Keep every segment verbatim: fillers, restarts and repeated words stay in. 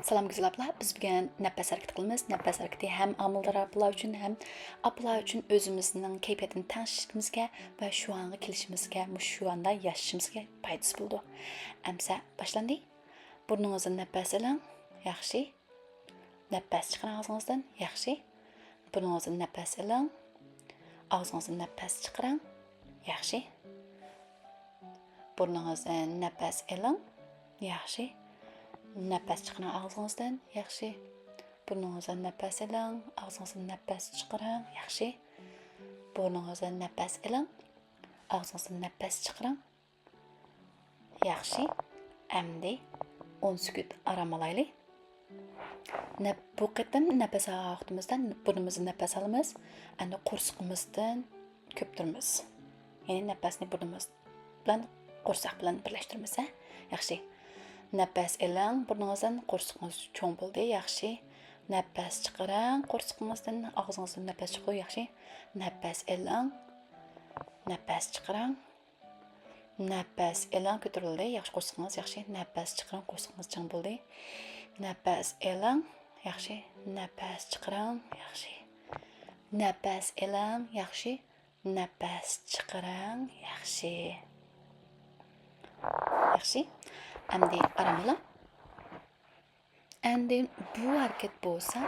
سالام گۈزەل ئاپىلار، بىز بۈگۈن نەپەس ھەرىكىتى قىلىمىز. نەپەس ھەرىكىتى ھەم ھامىلىدار ئاپىلار ئۈچۈن، ھەم ئاپىلار ئۈچۈن ئۆزىمىزنىڭ كەيپىياتىنى تەڭشىشىمىزگە ۋە شۇ ئانغا كېلىشىمىزگە، مۇشۇ شۇ ئاندا ياشىشىمىزغا پايدىسى بولىدۇ. ئەمسە باشلاندى. بۇرنىڭىزدىن نەپەس ئېلىڭ. ياخشى. نەپەس چىقىرىڭ ئاغزىڭىزدىن. ياخشى. بۇرنىڭىزدىن نەپەس ئېلىڭ. ئاغزىڭىزدىن نەپەس چىقىرىڭ. ياخشى. بۇرنىڭىزدىن نەپەس ئېلىڭ. ياخشى. نەپەس چىقىرىڭ ئاغزىڭىزدىن. ياخشى. بۇرنىڭىزدىن نەپەس ئېلىڭ. ئاغزىڭىزدىن نەپەس چىقىرىڭ. ياخشى. بۇرنىڭىزدىن نەپەس ئېلىڭ. ئاغزىڭىزدىن نەپەس چىقىرىڭ. ياخشى. ئەمدى ئون سېكۇنت ئارام ئالايلى. نەپ-، بۇ قېتىم نەپەس ئالغان ۋاقتىمىزدا بۇرنىمىزدىن نەپەس ئالىمىز، ئەمدى قورسىقىمىزدىن كۆپتۈرىمىز. يەنى نەپەسنى بۇرنىمىز بىلەن، قورساق بىلەن بىرلەشتۈرىمىز، ھە؟ ياخشى. نەپەس ئېلىڭ، بۇرنىڭىزدىن قورسىقىڭىز چوڭ بولدى، ياخشى. نەپەس چىقىرىڭ، قورسىقىڭىزدىن، ئاغزىڭىزدىن نەپەس چىقىدۇ، ياخشى. نەپەس ئېلىڭ، نەپەس چىقىرىڭ. نەپەس ئېلىڭ، كۆتۈرۈلدى. ياخشى، قورسىقىڭىز ياخشى. نەپەس چىقىرىڭ، قورسىقىڭىز چىڭ بولدى. نەپەس ئېلىڭ، ياخشى. نەپەس چىقىرىڭ، ياخشى. نەپەس ئېلىڭ، ياخشى. نەپەس چىقىرىڭ، ياخشى. ياخشى. ئەمدى ئارام ئېلىڭ. ئەمدى بۇ ھەرىكەت بولسا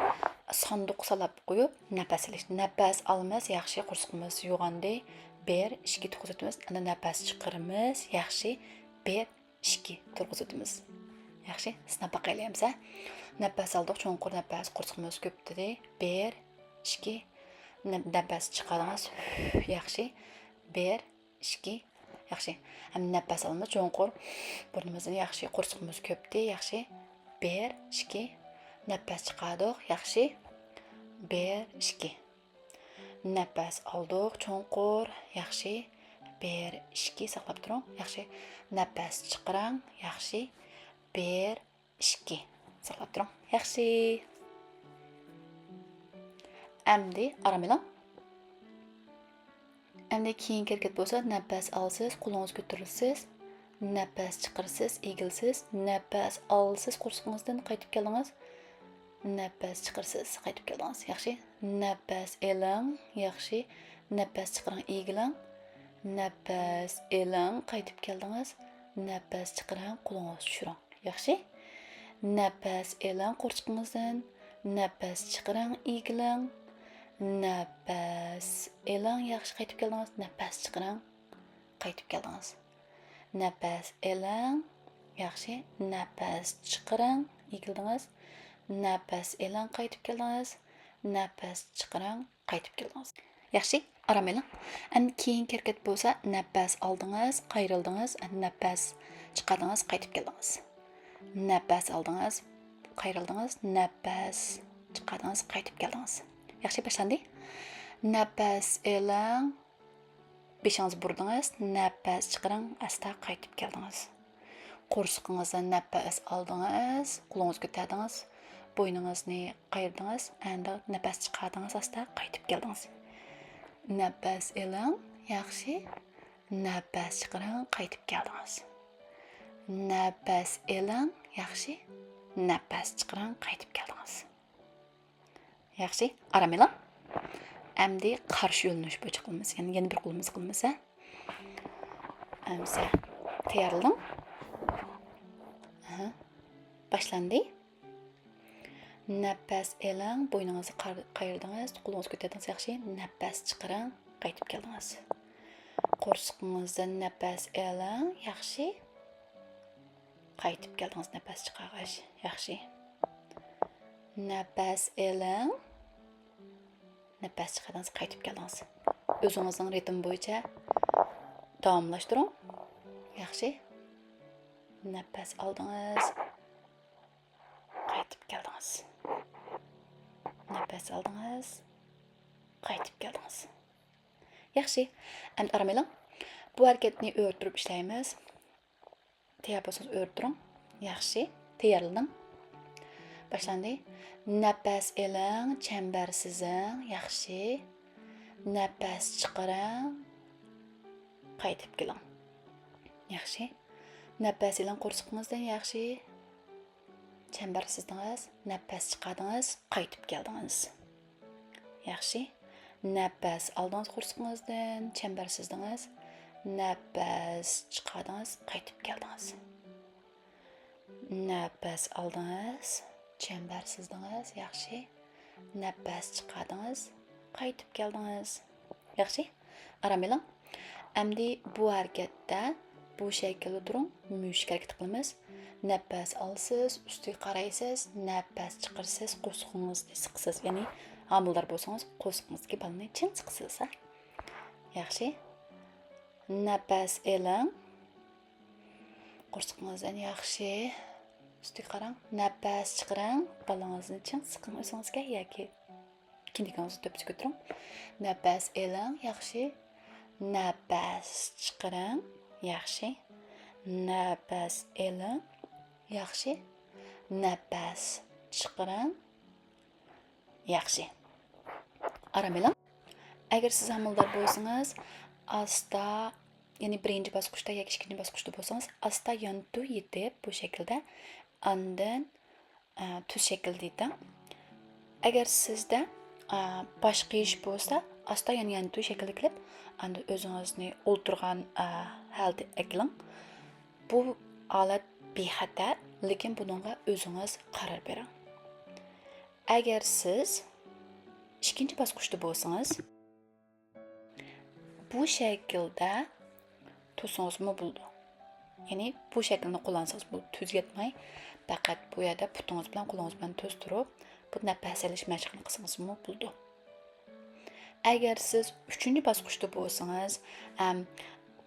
ساندۇققا سالاپ قويۇپ نەپەس ئېلىش. نەپەس ئالىمىز، ياخشى، قورسىقىمىز يوغاندى. بىر، ئىككى تۇرغۇزۇۋېتىمىز. ئەمدى نەپەس چىقىرىمىز، ياخشى. بىر، ئىككى تۇرغۇزۇۋېتىمىز. ياخشى، سىناپ باقايلى ئەمسە. نەپەس ئالدۇق، چوڭقۇر نەپەس، قورسىقىمىز كۆپتىدى. بىر، ئىككى. نە-، نەپەس چىقاردىڭىز. ياخشى. بىر، ئىككى. ياخشى. ھەم نەپەس ئالىمىز چوڭقۇر. بۇرنىمىزدىن ياخشى، قورسىقىمىز كۆپتى. ياخشى. بىر، ئىككى. نەپەس چىقاردۇق. ياخشى. بىر، ئىككى. نەپەس ئالدۇق چوڭقۇر. ياخشى. بىر، ئىككى. ساقلاپ تۇرۇڭ. ياخشى. نەپەس چىقىرىڭ. ياخشى. بىر، ئىككى. ساقلاپ تۇرۇڭ. ياخشى. ئەمدى ئارام ئېلىڭ. ئەمدى كېيىنكى ھەرىكەت بولسا، نەپەس ئالىسىز، قولىڭىزنى كۆتۈرىسىز، نەپەس چىقىرىسىز، ئېگىلىسىز، نەپەس ئالىسىز، قورسىقىڭىزدىن قايتىپ كەلدىڭىز، نەپەس چىقىرىسىز، قايتىپ كەلدىڭىز. ياخشى. نەپەس ئېلىڭ، ياخشى. نەپەس چىقىرىڭ، ئېگىلىڭ. نەپەس ئېلىڭ، قايتىپ كەلدىڭىز. نەپەس چىقىرىڭ، قولىڭىزنى چۈشۈرۈڭ. ياخشى. نەپەس ئېلىڭ قورسىقىڭىزدىن، نەپەس چىقىرىڭ، ئېگىلىڭ. نەپەس ئېلىڭ، ياخشى، قايتىپ كەلدىڭىز. نەپەس چىقىرىڭ، قايتىپ كەلدىڭىز. نەپەس ئېلىڭ، ياخشى، نەپەس چىقىرىڭ، ئېگىلدىڭىز. نەپەس ئېلىڭ، قايتىپ كەلدىڭىز. نەپەس چىقىرىڭ، قايتىپ كەلدىڭىز. ياخشى، ئارام ئېلىڭ. ئەمدى كېيىنكى ھەرىكەت بولسا، نەپەس ئالدىڭىز، قايرىلدىڭىز، ئەمدى نەپەس چىقاردىڭىز، قايتىپ كەلدىڭىز. نەپەس ئالدىڭىز، قايرىلدىڭىز، نەپەس چىقاردىڭىز، قايتىپ كەلدىڭىز. ياخشى، باشلاندى. نەپەس ئېلىڭ، بېشىڭىزنى بۇردىڭىز، نەپەس چىقىرىڭ، ئاستا قايتىپ كەلدىڭىز. قورسىقىڭىزدىن نەپەس ئالدىڭىز، قولىڭىزنى كۆتەردىڭىز، بوينىڭىزنى قايرىدىڭىز، ئەمدى نەپەس چىقاردىڭىز، ئاستا قايتىپ كەلدىڭىز. نەپەس ئېلىڭ، ياخشى. نەپەس چىقىرىڭ، قايتىپ كەلدىڭىز. نەپەس ئېلىڭ، ياخشى. نەپەس چىقىرىڭ، قايتىپ كەلدىڭىز. ياخشى، ئارام ئېلىڭ. ئەمدى قارشى يۆنىلىش بويىچە قىلىمىز. يەنى يەنە بىر قولىمىزنى قىلىمىز، ھە؟ ئەمسە تەييارلىدىڭ؟ ئەھە. باشلاندى. نەپەس ئېلىڭ، بوينىڭىزنى قار-، قايرىدىڭىز، قولىڭىزنى كۆتەردىڭىز، ياخشى. نەپەس چىقىرىڭ، قايتىپ كەلدىڭىز. قورسىقىڭىزدىن نەپەس ئېلىڭ، ياخشى. قايتىپ كەلدىڭىز نەپەس چىقارغاچ. ياخشى. نەپەس ئېلىڭ. نەپەس چىقاردىڭىز، قايتىپ كەلدىڭىز. ئۆزىڭىزنىڭ رىتىمى بويىچە داۋاملاشتۇرۇڭ. ياخشى. نەپەس ئالدىڭىز. قايتىپ كەلدىڭىز. نەپەس ئالدىڭىز. قايتىپ كەلدىڭىز. ياخشى. ئەمدى ئارام ئېلىڭ. بۇ ھەرىكەتنى ئۆرە تۇرۇپ ئىشلەيمىز. تەييار بولسىڭىز ئۆرە تۇرۇڭ. ياخشى. تەييارلىنىڭ. باشلاندى. نەپەس ئېلىڭ، چەمبەر سىزىڭ. ياخشى. نەپەس چىقىرىڭ. قايتىپ كېلىڭ. ياخشى. نەپەس ئېلىڭ قورسىقىڭىزدىن. ياخشى. چەمبەر سىزدىڭىز، نەپەس چىقاردىڭىز، قايتىپ كەلدىڭىز. ياخشى. نەپەس ئالدىڭىز قورسىقىڭىزدىن، چەمبەر سىزدىڭىز، نەپەس چىقاردىڭىز، قايتىپ كەلدىڭىز. نەپەس ئالدىڭىز، چەمبەر سىزدىڭىز، ياخشى. نەپەس چىقاردىڭىز، قايتىپ كەلدىڭىز. ياخشى، ئارام ئېلىڭ. ئەمدى بۇ ھەرىكەتتە بۇ شەكىلدە تۇرۇڭ، مۈشۈك ھەرىكىتى قىلىمىز. نەپەس ئالىسىز، ئۈستىگە قارايسىز، نەپەس چىقىرىسىز، قورسىقىڭىزنى سىقىسىز. يەنى ھامىلىدار بولسىڭىز، قورسىقىڭىزدىكى بالىنى چىڭ سىقىسىز، ھە؟ ياخشى. نەپەس ئېلىڭ. قورسىقىڭىزدىن ياخشى. ئۈستىگە قاراڭ. نەپەس چىقىرىڭ. بالىڭىزنى چىڭ سىقىڭ ئۆزىڭىزگە ياكى كىندىكىڭىزنى تۆپىسىگە كۆتۈرۈڭ. نەپەس ئېلىڭ. ياخشى. نەپەس چىقىرىڭ. ياخشى. نەپەس ئېلىڭ. ياخشى. نەپەس چىقىرىڭ. ياخشى. ئارام ئېلىڭ. ئەگەر سىز ھامىلىدار بولسىڭىز، ئاستا، يەنى بىرىنچى باسقۇچتا ياكى ئىككىنچى باسقۇچتا بولسىڭىز، ئاستا يانتۇ يېتىپ بۇ شەكىلدە، ئاندىن، ئە، تۈز شەكىلدە يېتىڭ. ئەگەر سىزدە، ئە، باش قېيىش بولسا، ئاستا يەنە يانتۇ شەكىلدە كېلىپ، ئاندىن ئۆزىڭىزنى ئولتۇرغان، ئە، ھالەتكە ئەكېلىڭ. بۇ ھالەت بىخەتەر، لېكىن بۇنىڭغا ئۆزىڭىز قارار بېرىڭ. ئەگەر سىز ئىككىنچى باسقۇچتا بولسىڭىز، بۇ شەكىلدە تۇرسىڭىزمۇ بولىدۇ. يەنى بۇ شەكىلنى قوللانسىڭىز بولىدۇ، تۈز ياتماي، پەقەت بۇ يەردە پۇتىڭىز بىلەن قولىڭىز بىلەن تۈز تۇرۇپ، بۇ نەپەس ئېلىش مەشقىنى قىلسىڭىزمۇ بولىدۇ. ئەگەر سىز ئۈچىنچى باسقۇچتا بولسىڭىز، ئەم،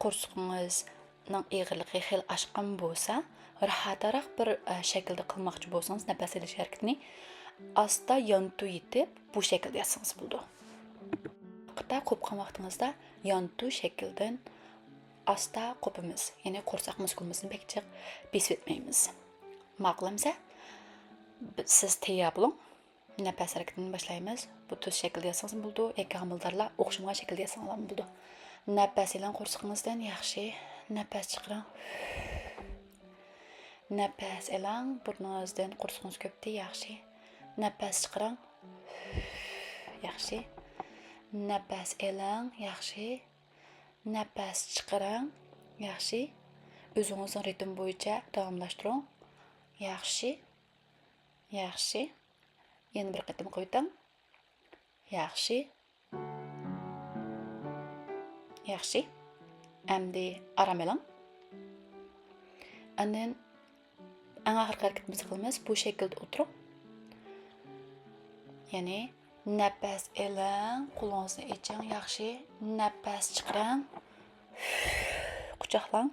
قورسىقىڭىزنىڭ ئېغىرلىقى خېلى ئاشقان بولسا، راھەتراق بىر، ئە، شەكىلدە قىلماقچى بولسىڭىز، نەپەس ئېلىش ھەرىكىتىنى ئاستا يانتۇ يېتىپ، بۇ شەكىلدە ياتسىڭىز بولىدۇ. ۋاقىتتا قوپقان ۋاقتىڭىزدا يانتۇ شەكلىدىن ئاستا قوپىمىز، يەنى قورساق مۇسكۇلىمىزنى بەك جىق بېسىۋەتمەيمىز. ماقۇل ئەمىسە، سىز تەييار بولۇڭ. نەپەس ھەرىكىتىنى باشلايمىز. بۇ تۈز شەكىلدە ياتسىڭىزمۇ بولىدۇ، ياكى ھامىلىدارلار ئوخشىمىغان شەكىلدە ياتساڭلارمۇ بولىدۇ. نەپەس ئېلىڭ قورسىقىڭىزدىن، ياخشى. نەپەس چىقىرىڭ. نەپەس ئېلىڭ، بۇرنىڭىزدىن قورسىقىڭىز كۆپتى، ياخشى. نەپەس چىقىرىڭ. ياخشى. نەپەس ئېلىڭ، ياخشى. نەپەس چىقىرىڭ، ياخشى. ئۆزىڭىزنىڭ رىتىمى بويىچە داۋاملاشتۇرۇڭ. ياخشى. ياخشى. يەنە بىر قېتىم قىلىۋېتىڭ. ياخشى. ياخشى. ئەمدى ئارام ئېلىڭ. ئاندىن ئەڭ ئاخىرقى ھەرىكىتىمىزنى قىلىمىز. بۇ شەكىلدە ئولتۇرۇڭ. يەنى نەپەس ئېلىڭ، قولىڭىزنى ئېچىڭ، ياخشى. نەپەس چىقىرىڭ، قۇچاقلاڭ.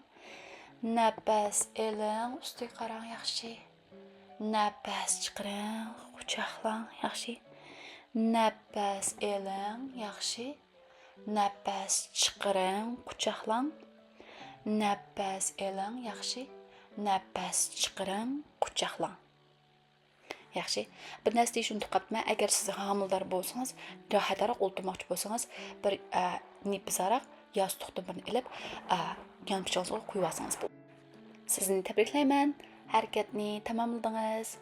نەپەس ئېلىڭ، ئۈستىگە قاراڭ، ياخشى. نەپەس چىقىرىڭ، قۇچاقلاڭ، ياخشى. نەپەس ئېلىڭ، ياخشى. نەپەس چىقىرىڭ، قۇچاقلاڭ. نەپەس ئېلىڭ، ياخشى. نەپەس چىقىرىڭ، قۇچاقلاڭ. ياخشى. بىر نەرسە دېيىشنى ئۇنتۇپ قاپتىمەن. ئەگەر سىز ھامىلىدار بولسىڭىز، راھەتراق ئولتۇرماقچى بولسىڭىز، بىر، ئە، نېپىزراق ياستۇقتىن بىرنى ئېلىپ، ئە، يانپۇچىڭىزغا قويۇۋالسىڭىز بولىدۇ. سىزنى تەبرىكلەيمەن. ھەرىكەتنى تاماملىدىڭىز.